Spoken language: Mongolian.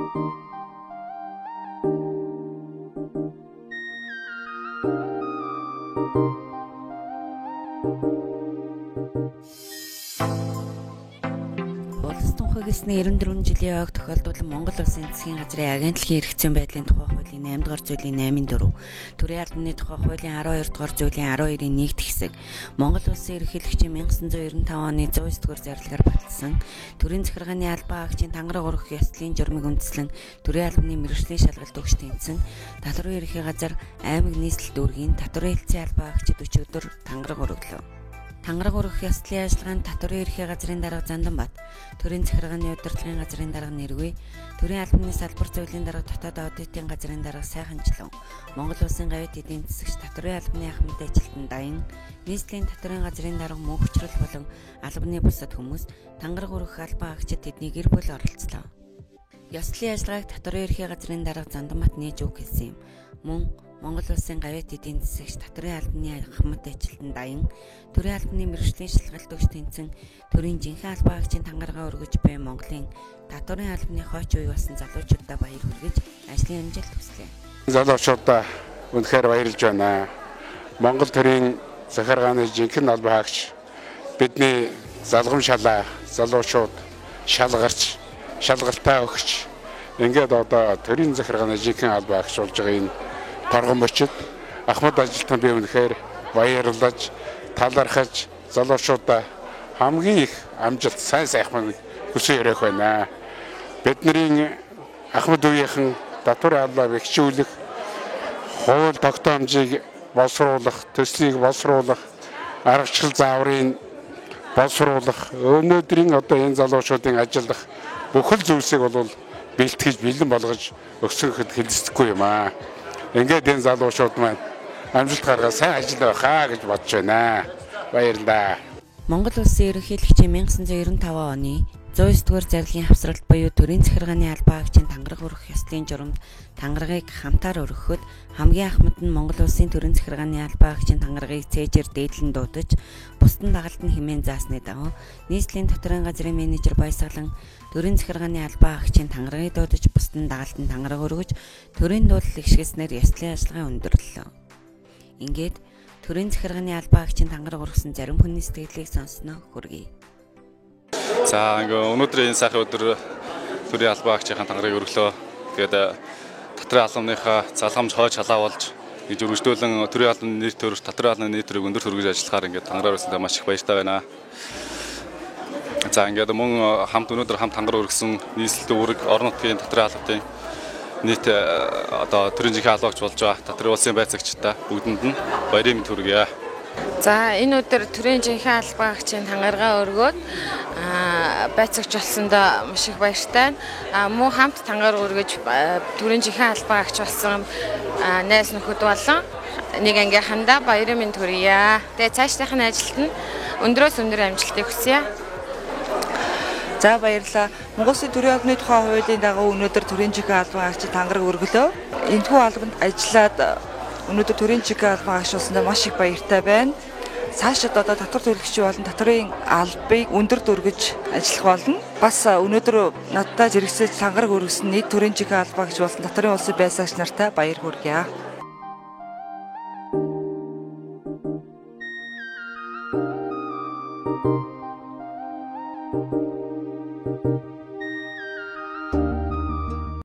Улс тунхагласны 94 жилийн ойг тохиолдуулан Монгол Улсын засгийн газрын агентлагийн эрх зүйн байдлын тухай хуулийн 8 дугаар зүйлийн 8-4, төрийн албаны тухай хуулийн 12 дугаар зүйлийн 12-ийн 1 хэсэг, Монгол Улсын ерөнхийлөгчийн 1995 оны 109 дугаар зарлагаар баталсан төрийн захиргааны албан хаагчийн тангараг өргөх ёслолын журмыг үндэслэн төрийн албаны мэргэжлийн шалгалт өгч тэнцсэн татварын ерөнхий газар аймаг нийслэл дүүргийн татварын хэлтсийн албан хаагчид өчигдөр тангараг өргөлөө. Тангараг өргөх ёслолын ажиллагаанд татварын ерөнхий газрын дарга Занданбат, төрийн захиргааны удирдлагын газрын дарга Нэргүй, төрийн албаны салбар зүйлийн дарга дотоод аудитын газрын дарга Сайханчлан, Монгол Улсын гавьяат эдийн засагч татварын албаны ахмад ажилтан Даян, нийслэлийн татварын газрын дарга Мөнхөчрөл болон албаны бусад хүмүүс тангараг өргөх албан хаагчид тэдний гэр бүл оролцлоо. Ёслолын ажиллагааг татварын ерөнхий газрын дарга Занданбат нээж үг хэлсэн юм. Мөн Монгол Улсын гавьяат эдийн засагч татварын албаны ахмад ажилтан Даян, төрийн албаны мэргэжлийн шалгалт өгч тэнцэн төрийн жинхэнэ албан хаагчийн тангараа өргөж буй Монголын татварын албаны хойч үе болсон залуучуудаа баяр хүргэж ажлын амжилт хүслээ. Залуучуудаа үнэхээр баярлж байна. Монгол төрийн захиргааны жинхэнэ албан хаагч бидний залгам шалаа залуучууд шалгарч, шалгалтаа өгч ингээд одоо төрийн захиргааны жинхэнэ албан хаагч болж байгаа энэ торгон мөчид ахмад ажилтан би үнэхээр баярлаж, талархаж залуучуудаа хамгийн их амжилт, сайн сайхан хүсэн өрөөх байна. Бидний ахмад үеийнхэн татварын албаа бэхжүүлэх, хууль тогтоомжийг боловсруулах, төслийг боловсруулах, аргачлал зааврыг боловсруулах, өнөөдрийн одоо энэ залуучуудын ажиллах бүхэл зүйлсийг бол бэлтгэж, бэлэн болгож өгсөнхэд хэлцэхгүй юм аа. Ингээд энэ залуучууд маань амжилт гаргаад сайн ажил байхаа гэж бодож байна. Баярлалаа. Монгол Улсын ерөнхийлөгчийн 1995 оны 109 дугаар зарлагын хавсралт буюу төрийн захиргааны албан хаагчийн тангараг өргөх ёслолын журамд тангарагыг хамтаар өргөхөд хамгийн ахмад нь Монгол Улсын төрийн захиргааны албан хаагчийн тангарагыг цээжээр дээдлэн дуудаж бусад нь дагалдана хэмээн заасны дагуу нийслэлийн татварын газрын менежер Баясгалан төрийн захиргааны албан хаагчийн тангарагыг дуудаж бусад нь дагалдан тангараг өргөж төрийн дуудлал ихшгэлснээр ёслолын ажиллагаа өндөрлөлөө. Ингээд төрийн захиргааны албан хаагчийн тангараг өргөсөн зарим хүний сэтгэлийг сонссноо хүргэе. За ингээ өнөөдрийн энэ сайхан өдөр төрийн албан хаагчийн тангараг өргөлөө. Тэгээд татварын албаныхаа залгамж хойч халаа болж гэж өргөжлүүлэн төрийн албаны нэр төр, татварын албаны нэр төрийг өндөр төргөж ажиллахаар ингээд тангараар өргөсөндөө маш их баяртай байна. За ингээд мөн хамт өнөөдөр хамт тангараг өргөсөн нийслэл дүүрэг орон нутгийн татварын албатын нийт одоо төрийн жинхэнэ албаагч болж байгаа татварын улсын байцаагчдаа бүгдэнд нь баярын мэнд хүргье. За энэ өдөр төрийн жинхэнэ албан хаагчийн тангараа өргөөд байцаагч болсондоо маш их баяртай. Мөн хамт тангараг өргөж төрийн жинхэнэ албан хаагч болсон найз нөхөд болон нэг ангийнхандаа баярын мэнд хүргье. Тэгээ цаашдынх нь ажилд нь өндрөөс өндөр амжилтыг хүсье. За баярлалаа. Монгол Улсын төрийн албаны тухай хуулийн дагуу өнөөдөр төрийн жинхэнэ албан хаагчийн тангараг өргөлөө. Энэхүү албанд ажиллаад өнөөдөр төрийн жинхэнэ албан хаагч болсондоо маш их баяртай байна. Цаашид одоо татвар төлөгч болон татварын албыг өндөр дөргөж ажиллах болно. Бас өнөөдөр надтай зэрэгсэж тангараг өргөсөн нийт төрийн жинхэнэ албан хаагч болсон татварын улсын байцаагч нартай баяр хүргье.